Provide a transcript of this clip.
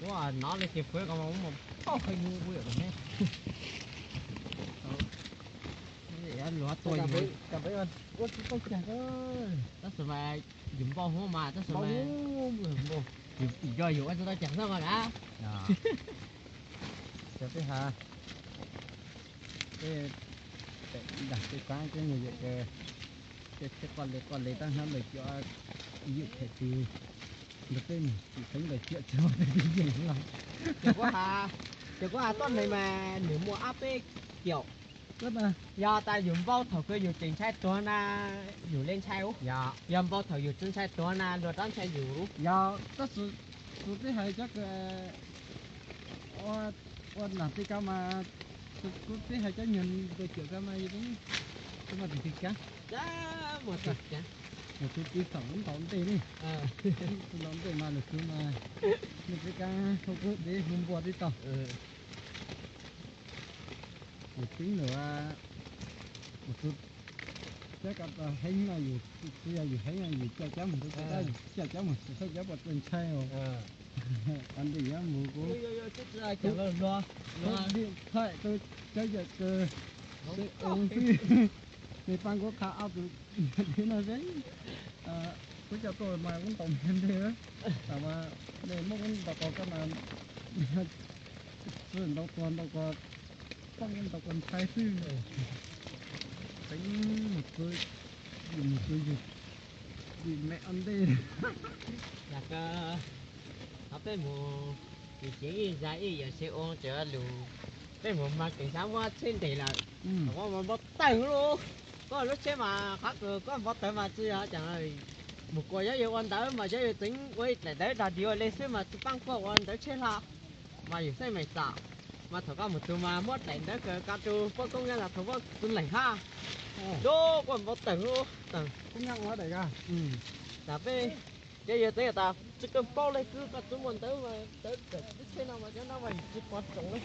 Ua no li ces phuv ko mus poj qhov yus ua ne. Luag tua yus. Tab sis mas yus npau hub mas tab sis mas yus yog yus ua tsis tau cas xwb mas kav. Cov peb hav, peb daim peb kab cov nyuag yam, peb thiab qoj le qoj le tab hnab ntawd cov yus phem tsis nrog peb mus tsis teev ntawd ciam tsis muaj peb yeej los. Ces kuv has, ces kuv has tuaj ne mas nws muaj ob peb kiaum. Yog tas yus npau thaum kws yus tseem ntshai tuag na, yus le ntshai ub. Yog npau thaum yus tsis ntshai tuag na luag rov ntshai yus. Yog tab sis kuv twb hais cov kws ua nam tij kab mas, kuv twb hais cov nyuag ntawd ciam ko mas yus twb muaj tus twg kab. Yus twb tib thaum ub ntaus ntej ne, ub ntaus ntej mas lawm kuv mas, nej twb kab hauv kub dev hu npua tib tau. Yus tib lawm, mus tus cab ko heev no yus, tsis yog yus heev no yus coj cab mus, coj cab mus tsis txhob cov pom txawj ntshai os. Qhov ntawd yuav mus kuv, kuv dim thaij rau cov yawm kws xwb, nws pab kuv qha ob tug no xwb. Kuv coj tuaj mas kuv ntaus ntev, tab mas nej muab kuv ntaus qos ko mas, tsis ntaus qos ntaus qos, poob ntaus qos ntshai xwb. Teev mus txwv, mus txwv yus dim me ob ntej. Yog ko, qhov peb mus, yus cev ib zag ib yam se ua cov lus, peb mus mas kev sab muab tsheb ntes lawm, muab npau taws lub, koj lub tsheb mas qhov kws koj npau taws mas tsis yog cas, mus kuas yog yus ua ntawd mas yog yus tseev ua ib daim ntawv dag dis ua le xwb mas tsis paab koj ua ntawv tsheb hlo. Mas yus xeeb meem xam, mas thaum koj mus txug mas muab daim ntawv kws koj tug poj koob nyob los thaum koj txug leeg hab, koj npau taws lub taws. Tas peb, ces yog tseev tas tsis kawg paub le kws koj tsis muaj ntawv mas ntawv kawm tsheb no mas cov no mas yus tsis pom tsoom le.